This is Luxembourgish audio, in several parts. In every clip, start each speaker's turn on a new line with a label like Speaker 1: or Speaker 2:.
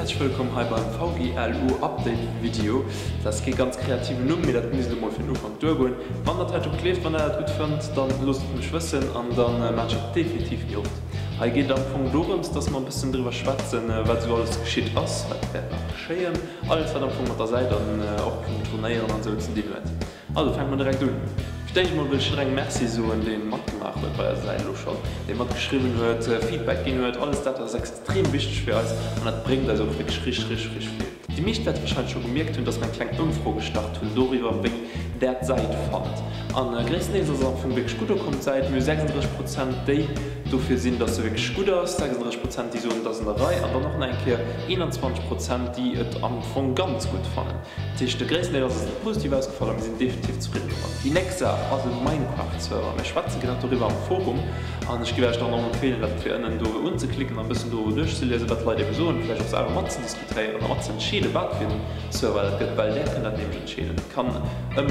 Speaker 1: häerzlech wëllkomm hei beim VGLU Update Video. Dat ass kee ganz kreativen Numm, mee dat misst elo mol fir den Ufank duergoen. Wann der d'hei gutt leeft, wann der dat gutt fënnt, dann loosst et mech wëssen an dann maachen ech dat definitiv méi oft. Hei geet et am Fong dorëms, dass mer e bëssen driwwer schwätzen, wat esou alles geschitt ass, wat wäert nach geschéien, alles wat am Fong mat der Säit an och vum Turnéieren an esou ze dinn huet. Also fänke mer direkt un. Fir d'éischt emol wëll ech jidderengem Merci soen, dee matgemaach huet bei eiser Säit elo schonn, dee matgeschriwwen huet, Feedback ginn huet. Alles dat ass extrem wichteg fir eis an dat bréngt eis och wierklech richteg, richteg, richteg vill. Déi meescht wäerte warscheinlech scho gemierkt hunn, dass mer eng kleng Ëmfro gestart hunn doriwwer, wéi där d'Säit fannt. A gréisstendeels ass et am Fong wierklech gutt ukomm, d'Säit. Mir hu 36 Prozent, déi dofir sinn, dass se wierklech gutt ass, 36 Prozent, déi soen, et ass an der Rei an dann och nach eng Kéier 21 Prozent, déi et am Fong ganz gutt fannen. Dat heescht, de gréissten Deel ass et positiv ausgefall a mir sinn definitiv zefridden domat. Déi nächst Saach ass e Minecraft-Server. Mir schwätze grad doriwwer am Forum an ech géif Iech dann och empfeelen, dat fir ënnen do unzeklicken an e bëssen do duerchzeliesen, wat d'Leit ebe soen, vläicht och selwer matzediskutéieren a matzeentscheeden, wat fir en Server dat gëtt, well Där kënnt dat nämlech entscheeden. Dat kann e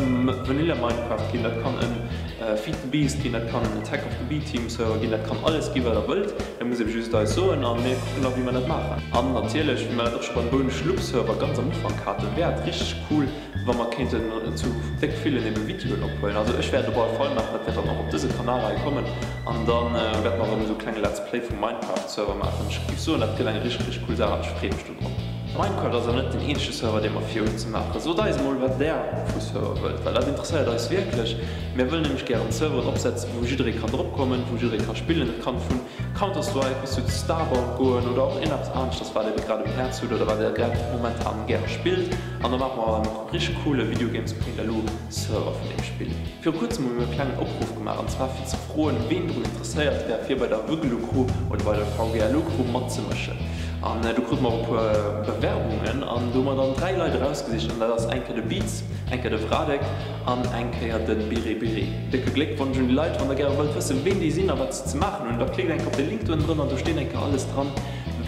Speaker 1: Vanilla Minecraft ginn, dat kann e Feed the Beast ginn, dat kann en Attack of the B-Team Server ginn, dat kann alles gi wat Der wëllt. Der musst ebe just eis soen a mir kucken da wéi mer dat maachen. An natierlech, wéi mer dat och scho beim Bounschlupp Server ganz am Ufank haten, wär et richteg cool, wa mer kéinten zu déck villen ebe Videoen ophuelen. Also ech wäert op alle Fall maachen, dat wäert dann och op dëse Kanal hei kommen an da wäerte mer erëm esou e klenge Let's Play vum Minecraft Server maachen. Ech géif soen, dat gëtt eng richteg richteg cool Saach an ech freeë mech do drop. Minecraft ass awer net den eenzege Server dee mer virhunn ze maachen. Sot eis emol wat där vu Server wëllt, well dat interesséiert eis wierklech. Mir wëllen nämlech gären Serveren opsetzen, wou jidderee kann drop kommen, wou jidderee ka spillen. Et kann vun Counter-Strike bis zu Starbound goen oder och iergendeppes aneschters, wat der grad um Häerz hutt oder wat der grad momentan gäre spillt. An da maache mer en richteg coole Videogames.lu Server vun deem Spill. Viru kuerzem hu mir e klengen Opruff gemaach, an zwar fir ze froen, ween drun interesséiert wär, fir bei der Vugelu-Crew oder bei der VGLU-Crew matzemëschen. An do krute mer och e puer Bewerbungen an do hu mer dann 3 Leit erausgesicht, an dat ass eng Kéier de Beats, eng Kéier de Vradek an eng Kéier de Biré Biré. Décke Gléckwonsch un déi Leit! Wann der gäre wëllt wëssen, ween déi sinn a wat se ze maachen hunn, da klickt eng Kéier op de Link do ënnendrënner, do steet eng Kéier alles dran,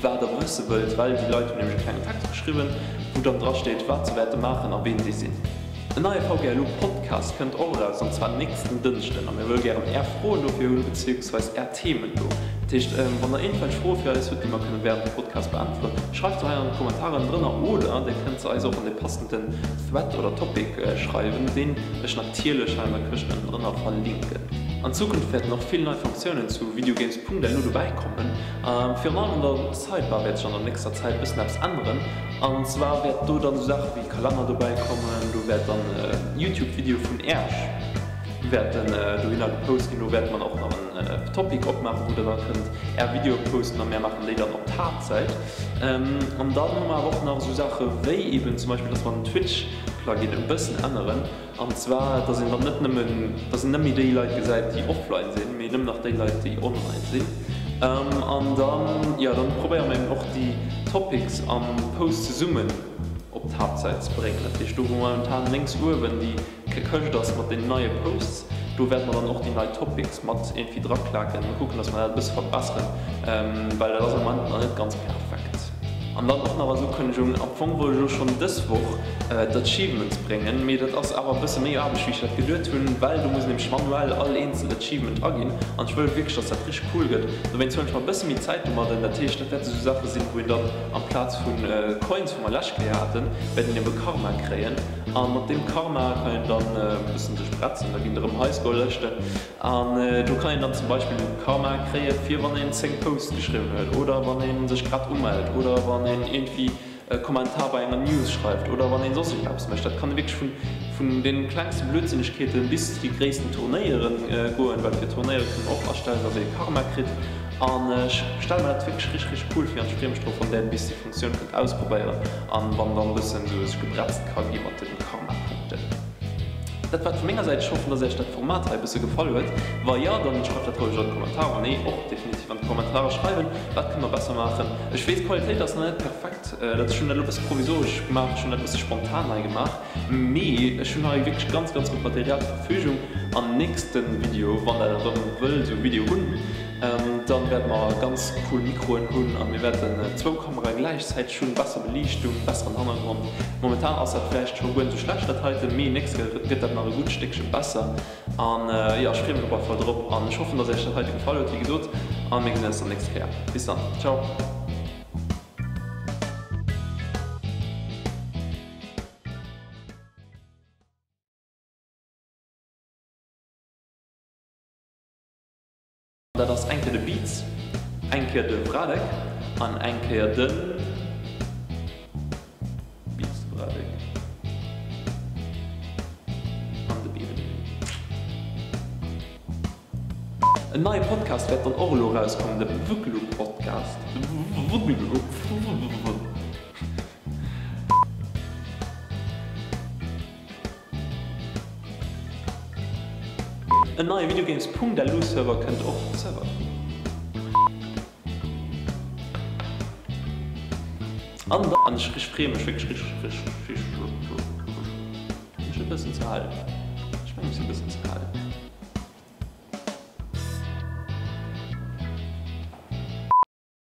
Speaker 1: wat der wësse wëllt, well déi Leit hunn nämlech e klengen Text geschriwwen, wou dann drasteet, wat se wäerte maachen a ween si sinn. En neie VGLU Podcast kënnt och eraus, an zwar nächsten Dënschden, a mir wëlle gären Är Froen dofir hunn, beziehungsweis Är Themen do. Dat heescht, wann der iergendwelch Froe fir eis hutt, déi mer kënne während dem Podcast beäntweren, schreift se hei an d'Kommentaren drënner oder Dir kënnt se eis och an de passenden Thread oder Topic schreiwen, deen ech natierlech hei an der Këscht ënnendrënner verlinken. An Zukunft wäerten och vill nei Funktiounen zu Videogames.lu dobäi kommen. Virun allem an der Sidebar wäert sech an der nächster Zäit bëssen eppes änneren. An zwar wäert do dann esou Saache wéi Kalenner dobäi kommen, do wäert dann Youtube Video vun Äerch wäerten dohinner gepost ginn, do wäerte mer och nach en Topic opmaachen, wou der da kënnt Är Videoe posten a mär maachen déi dann op d'Haaptsäit. An dann hu mer awer och nach esou Saache wéi eben zum Beispill, dass mer den Twitch Plugin e bëssen änneren. An zwar, dass een dann net nëmmen, dass een net méi déi Leit gesäit, déi offline sinn, mee nëmmen nach déi Leit, déi online sinn. An dann, jo, dann probéiere mer eben och déi Topics am Post zesummen op d'Haaptsäit ze bréngen. Dat heescht, do wou momentan lénks uewen déi Këscht ass mat den neie Posts, do wäerte mer dann och déi nei Topics mat iergendwéi draklaken. Mol kucken, dass mer dat e bësse verbesseren, well dat ass am Moment nach net ganz perfekt. An dann och nach als Ukënnegung, am Fong wollt ech elo schonn dës Woch d'Achievements bréngen, mee dat ass awer e bësse méi Aarbecht wéi ech dat geduet hunn, well do muss een nämlech manuell all eenzel Achievement aginn an ech wëll wierklech, dass dat richteg cool gëtt. Dowéinst huelen ech mer e bësse méi Zäit domadden. Dat heescht, dat wäerte sou Saache sinn, wou een dann amplaz vu Coins, wou mer lescht Kéier haten, wäert een ebe Karma kréien a mat deem Karma kann een dann e bëssen sech bretzen, da ginn et erëm Highscore-Lëschten. An do kann een dann zum Beispill Karma kréie fir wann een 10 Posts geschriwwen huet oder wann ee sech grad umellt oder wann een iergendwéi e Kommentar bei enger News schreift oder wann een soss iergendeppes mécht. Dat kann wierklech vun vun den klengste Blödsinnegkeeten bis déi gréissten Turnéiere goen, well fir Turnéiere kann een och astellen, dass ee Karma kritt. An ech stelle mer dat wierklech richteg richteg cool vir an ech freeë mech drop wann där bis déi Funktioun kënnt ausprobéieren an wann dann e bëssen esou sech gebretzt ka gi mat de Karma-Punkten. Dat war et vu menger Säit. Ech hoffen dass Äech dat Format hei e bësse gefall huet. Wa jo, dann schreift dat roueg an d'Kommentarer. Wann nee, och definitiv an d'Kommentarer schreiwen, wat kënne mer besser maachen. Ech weess, d'Qualitéit ass nach net perfekt, dat ech hunn dat elo e bësse provisoresch gemaach, ech hunn dat e bësse spontan hei gemaach, mee ech hunn hei wierklech ganz, ganz gutt Material zur Verfügung. Am nächste Video, wann der erëm wëllt esou e Video hunn, Dann wäerte mer ganz cool Mikroen hunn an mir wäerten zwou Kamerae gläichzäiteg hunn, besser Beliichtung, besseren Hannergrond. Momentan ass dat vläicht scho guer net sou schlecht dat heiten, mee nächst Kéier gëtt dat nach e gutt Stéckche besser. An jo, ech freeë mech op alle Fall drop an ech hoffen dass iech dat heite gefall huet, wéi gesot, an mir gesinn eis dann nächst Kéier. Bis dann, ciao. Dat ass eng Kéier de Beats, eng Kéier de Wradek an eng Kéier de Beats, de Wradek an de Beaven. En neie Podcast wäert dann och elo erauskommen, de Wuglu-Podcast. En neie Videogames.lu Server kënnt och. Server. An ech freeë mech wierklech richteg, richteg, richteg, e bëssen ze halen.